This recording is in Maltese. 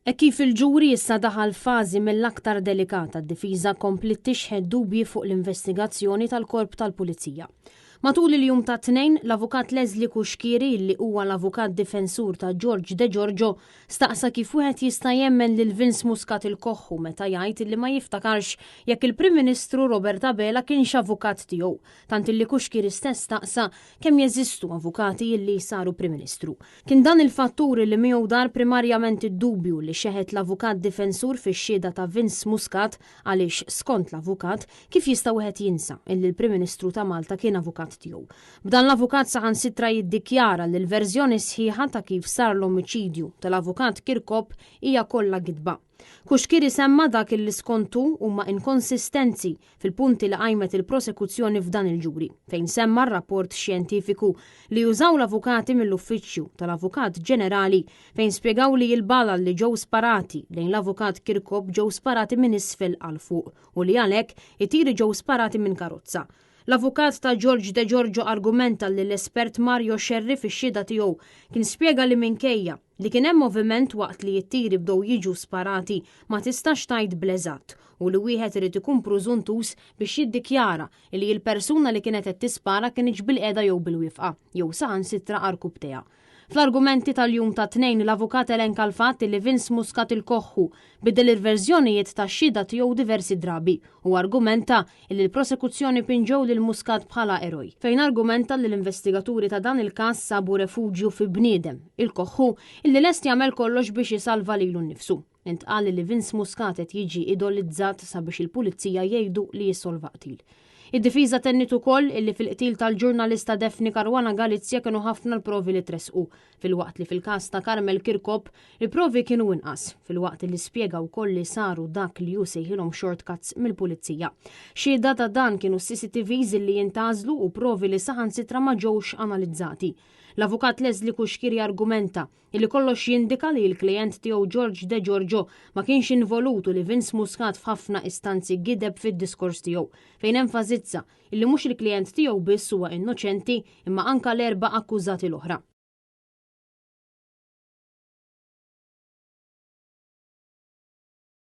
Hekk kif il-ġuri issa daħal f'fażi mill-aktar delikata, d-difiża kompliet tixħet dubji fuq l-investigazzjoni tal-Korp tal-Pulizija. Matul il-jum tat-Tnejn, l-Avukat Leslie Cuschieri, li huwa l-avukat difensur ta' George De Giorgio, staqsa kif wieħed jista' jemmen lil Vince Muscat il-Koħħu meta jgħid li ma jiftakarx jekk il-Prim Ministru Robert Abela kienx avukat tiegħu, tant illi Cuschieri stess staqsa kemm jeżistu avukati illi saru Prim Ministru. Kien dan il-fattur li miegħu dar primarjament id-dubju li xeħet l-avukat difensur fix-xhieda ta' Vince Muscat għaliex, skont l-avukat, kif jista' wieħed jinsa illi l-Prim Ministru ta' Malta kien avukat tiegħu. B'dan l-avukat saħansitra jiddikjara li l-verżjoni sħiħa ta' kif sar l-omiċidju tal-avukat Kirkop hija kollha gidba. Cuschieri semma dak illi skont hu huma inkonsistenzi fil-punti li qajmet il-prosekuzzjoni f'dan il-ġuri, fejn semma r-rapport xjentifiku li użaw l-avukati mill-Uffiċċju tal-Avukat Ġenerali fejn spjegaw li l-balal li ġew sparati lejn l-Avukat Kirkop ġew sparati minn isfel għal fuq u li għalhekk it-tiri ġew sparati minn karozza. L-avukat ta' George De Giorgio argumenta li l-espert Mario Scerri fix-xhieda tiegħu kien spjega li minkejja li kien hemm moviment waqt li t-tiri bdew jiġu sparati ma tistax tgħid bl-eżatt u li wieħed irid ikun prużuntuż biex jiddikjara li l-persuna li kienet qed tispara kinitx bilqiegħda jew bilwieqfa jew saħansitra għarkupptejha. Fl-argumenti tal-jum tat-Tnejn, l-avukat elenka l-fatt li Vince Muscat il-Koħħu biddel il-verżjonijiet tax-xhieda tiegħu diversi drabi u argumenta li l-prosekuzzjoni pinġew lil Muscat bħala eroj, fejn argumenta li l-investigaturi ta' dan il-każ sabu refuġju fi bniedem, il-Koħħu, illi lest jagħmel kollox biex isalva lilu nnifsu. Intqal li Vince Muscat qed jiġi idolizzat sabiex il-pulizija jgħidu li jissolva qtil. Id-difiża tenniet ukoll illi fil-qtil tal-ġurnalista Daphne Caruana Galizia kienu ħafna l-provi li tressqu, filwaqt li fil-każ ta' Carmel Kirkop il-provi kienu inqas, filwaqt li spjega wkoll li saru dak li hu sejħilhom shortcuts mill-pulizija. Xhieda ta' dan kienu s-CCTVs illi jintgħażlu u provi li saħansitra ma ġewx analizzati. L-Avukat Leslie Cuschieri argumenta Illi kollox jindika li l-klijent tiegħu George De Giorgio ma kienx involut u li Vince Muscat f'ħafna istanzi gideb fid-diskors tiegħu, fejn enfasizza illi mhux il-klijent tiegħu biss huwa innoċenti imma anka l-erba' akkużati l-oħra.